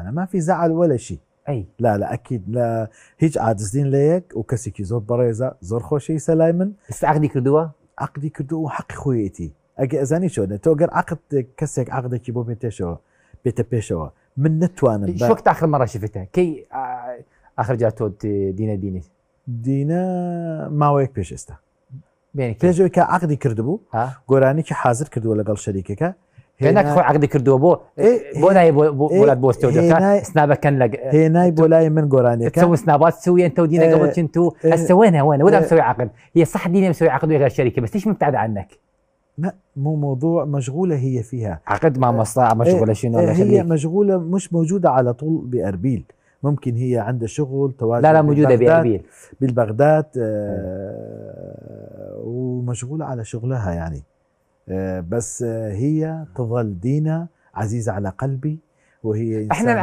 يعني ما في زعل ولا شيء. اي لا اكيد لا، هيج عادزين ليك وكسيكي زور بريزة زور خوشي سلايمن بس عقدي كردوها عقدي كردو حق خويتي اجي ازاني شو تو اگر عقد كسك عقدك بو بيتشوا بيتبيشوا من نتوان شو وقت اخر مره شفتها كي اخر جاتوت دينا دينا ما ويك بيشستا بينك بيجو كا عقدي كردبو قراني كي حاضر كردو لقال شريكك كانك خو عقدي كردو بو بولاي بولاد بوستو دوكا سنابا كان لك هنا بولاي من قراني تسوي سنابات تسوي انت ودينا قبل كنتوا هسه وينها ولا مسوي عقد؟ هي صح دينا مسوي عقد ويا غير شركه بس ليش مبتعده عنك؟ لا مو موضوع مشغوله هي فيها عقد مع مصنع مشغوله شنو هي مشغوله مش موجوده على طول بأربيل، ممكن هي عندها شغل تواجد لا موجوده بأربيل بالبغداد ومشغوله على شغلها يعني بس هي تظل دينا عزيزه على قلبي وهي احنا